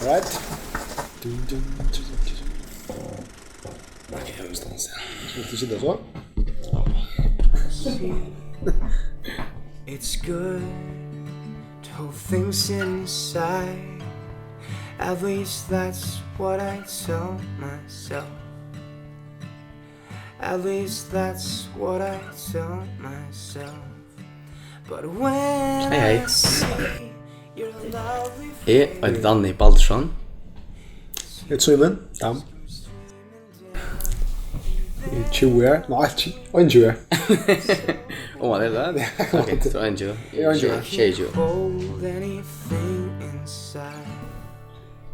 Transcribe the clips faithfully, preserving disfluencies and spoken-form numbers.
Right. Dun, dun, dun, dun. Ok, eg vil stå her. Skal du sitte så? It's good to hold things inside. At least that's what I tell myself. At least that's what I tell myself. But when Hey, hey. I see your lovely Eg eiti Danny Baldursson. Eg eiti Símun Dam. Eg eri tjúgu ár. Nei, tjúgu, einogtjúgu ár. Ó, man er tað? Ok, so einogtjúgu. Eg eri einogtjúgu ár. Sjey-, sjeyogtjúgu. Hold anything inside.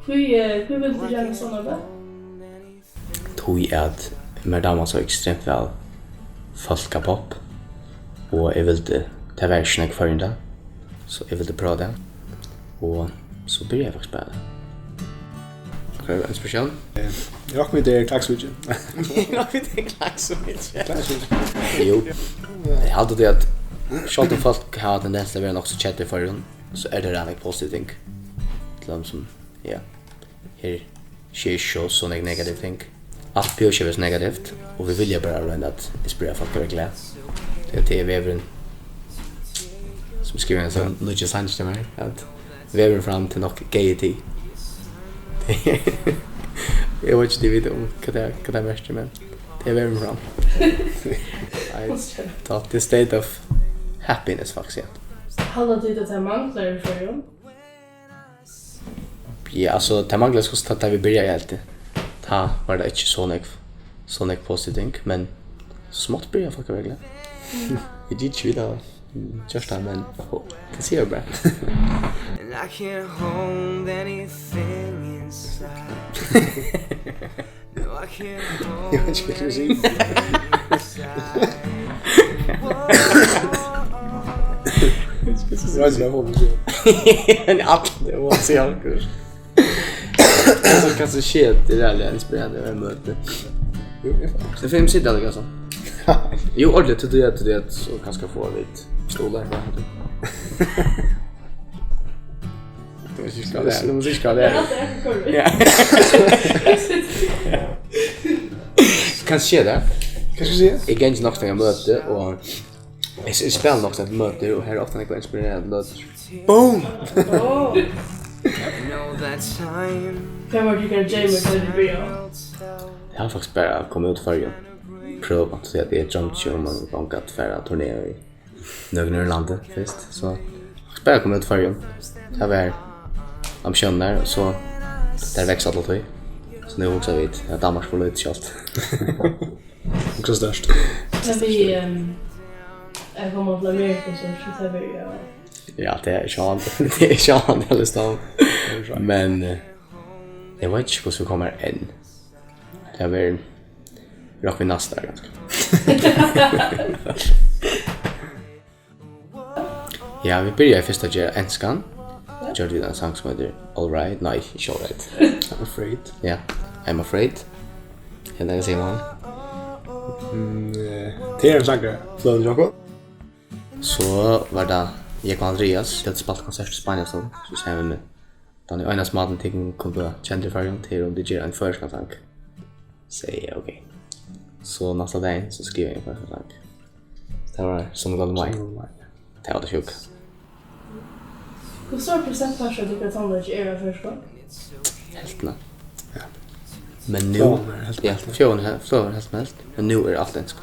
Hví, eh, hví vildi tú gjarna stovna band? Tí at mær dámar so ekstremt væl fólkapopp, og eg vildi, tað var ikki nógv í Føroyum tá, so eg vildi prøva tað, og so byrjaði eg faktiskt bara. Hvat er inspiratión? Eh, Rokkmitt er Klaksvíkin. Rokkmitt er Klaksvíkin. Klaksvíkin. Jú, eg haldi tí at sjálvt um fólk hava tendens til at vera nokk so keddir í Føroyum, so er tað ein positiv ting. Til dømis sum, ja. Her sker ikki so, so nógv negativ ting. Alt behøvist ikki at vera so negativt, og vit vilja bara royna at inspirera fólk at vera glað. Tí at tað er vegurin, sum skrivar ein sang, nýggja sang til mær, at vegurin fram til nokk gayety. Eg veit ikki, tit vita um, hvat tað, hvat tað merkir, men tað er vegurin fram. Nei, tað er state of happiness, faktiskt, ja. Halda tit, at tað manglar í Føroyum? Ja, altso, tað manglaði, sko, tá, tá vit byrjaðu, helt eg. Tá var tað ikki so nógv, so nógv positiv ting, men so smátt byrjaðu fólk at vera glað. Vit gera ikki, vit hava gjørt tað, men, ó, tað siga vit bara. And I can't hold anything inside. Eg veit ikki, hvat eg skal siga. Eg veit ikki, hvat eg skal siga. Men alt, eg má siga okkurt. So kanska skjótt, tað er ræðuliga inspirerandi at vera møti. Jú, eg fái. So fáa vit sita, kanska. Jú, ordiliga, til tú, til tú, so kanska fáa vit stólar, hvat heldur tú? Tú veitst ikki, hvat tað er. Tú veitst ikki, hvat tað er. Ja. Kanska tað. Hvat skal eg siga? Eg gangi nokk til møti, og eg, eg spæli nokk til møti, og her er ofta nakað inspirerandi løtur. Boom! Hvar var tykkara gamer, tá tit byrjaðu? Eg havi faktiskt bara komið út í Føroyum. Prøvað, tí at eg droymdi um ein gong at fara at turnera í nøkrum í landi fyrst, so bara kom út í Føroyum. Tað var ambitiónin har, og so tað veksur alla tíð. So nú hugsa vit, ja, Danmark for lítið sjálvt. Hugsa stórt. Men vit, ehm, at koma til Amerika, so skulu tað vera, ja. Ja, tað er ikki hann. Tað er ikki hann, eg har lýst á. Men, eh, eg veit ikki hvussu vit koma har enn. Tað verður Rokkmitt næsta ár, kanska. Ja, vit byrjaðu fyrst at gera enskan. Gjørdu vit ein sang sum eitur All Right. Nei, ikki All Right. I'm Afraid. Ja, I'm Afraid. Henda, hvat sigur man? Mm, eh, tað er ein sangur, fløvur hjá okkum. So var tað Jógvan Andreas, eg spældi konsert í Spania, so, so segði hann við meg, Danny, einasti mátin tit kunnu blíva kendir í Føroyum, tað er um tit gera ein føroyskan sang. Segði eg, ok. So næsta dagin, so skrivaði eg ein føroyskan sang. Tað var Sum Golden Mike. Sum Golden Mike. Tað var tað sjúka. Hvussu stór prosentpartur av tykkara tónleiki er á føroyskum? Helvtina. Ja. Men nú, fløgan er helvt ja, helvt. Fløgan er, fløgan er helvt, helvt. Men nú er alt enskt.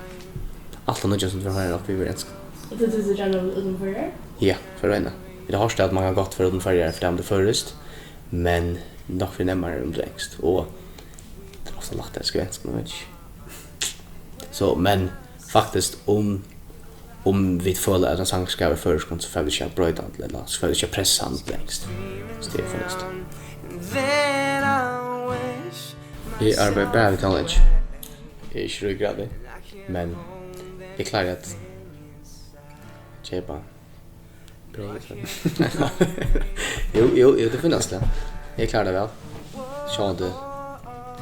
Alt av nýggjum sum fer at hoyra okkurt, verður enskt. Og tað er tað, tú gjarna vil út um Føroyar? Ja, fyri at royna. Eg havi hoyrt at man kann gott fara út um Føroyar, fyri tað er føroyskt, men nokk fyri nemmari um tað er enskt. Og tað er ofta lættari at skriva enskt, man veit ikki. So, men faktiskt, um, um vit føla, at ein sangur skal vera føroyskur, so fara vit ikki at broyta hann til ella, so fara vit ikki at pressa hann til enskt. So tað er fornuftigt. Eg arbeiði bara við tónleiki. Eg eri ikki ríkur av tí, men eg klári at keypa breyð. Jú, jú, jú, tað finnast tað. Eg klári tað væl. Sjálvandi,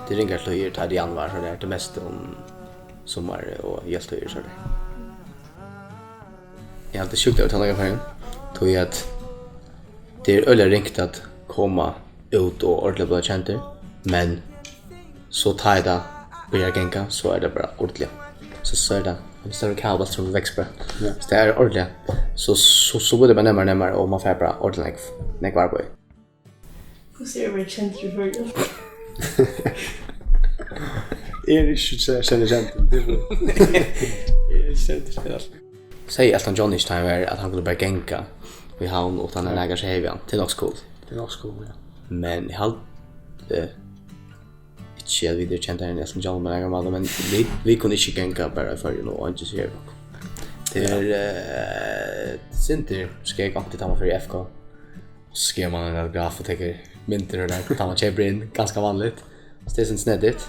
tað er ringar tíðir, tá er januar, so tað er tað mesta um summarið og jóltíðir, so tað. Eg haldi sjúkt av tónleikaferðum, tí at tað er øgiliga ringt at koma út og ordiliga blíva kendur, men so tá ið tað byrjar at ganga, so er tað bara ordiliga. So, so er tað ein stórur kavabóltur sum veksur bara. Ja. So tað er ordiliga. So, so, so verður tað bara nærmari og nærmari, og man fær bara ordiliga nógv, nógv arbeiði. Hvussu er at vera kendur í Føroyum? Eg eri ikki so, so kendur, tað er bara, eg eri ikki kendur fyri alt. Segði Elton John ikki, tá hann var, at hann kundi bara ganga í Havn uttan at nakar sá hann? Tað er nokk so cool. Tað er nokk so cool, ja. Men eg haldi, eh, ikki, at vit eru kendari enn Elton John, men nakar máli, men vit, vit kunnu ikki ganga bara í Føroyum og eingin sær okkum. Tað er, eh, sindur skeg, onkuntíð tá man fer í F K. So sker man ein autograf og tekur myndir og tað, tá man keypir inn, ganska vanligt. So tað er sindur snedigt.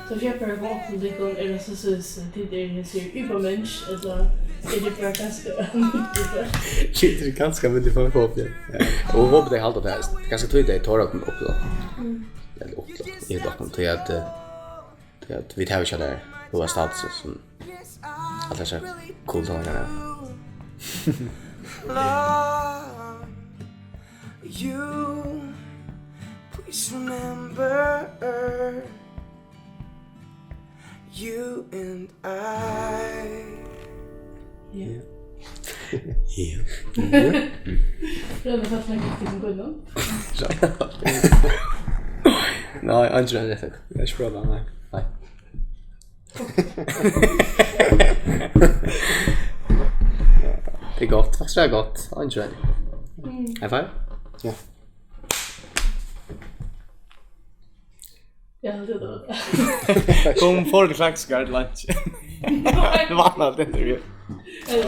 So skjótt eg komi upp til tykkum, er tað so, so, so, tit eru hesir Übermensch, ella er tað bara ganska almindiliga fólk? Tit eru ganska almindiliga fólk, ja. Ja. Og eg hopi, tey halda tað, ganska tí tey tora at koma upp til okkum. Mm. Ella upp til okkum, yvir til okkum, tí at, eh, tí at vit hava ikki tað høga status sum allir hesir cool tónleikarar. Love you, please remember. You and I. Ja. Ja. Ja, tað fekk meg ikki til at ganga. Nei, eingin er rett. Eg spurdi, nei. Nei. Tað er gott, faktiskt er gott. Eingin er. Mm. High five? Ja. Ja, tað er tað. Kom, fór til Klaksvíkar til lunch. Nei. Tað var alt intervju. Ja.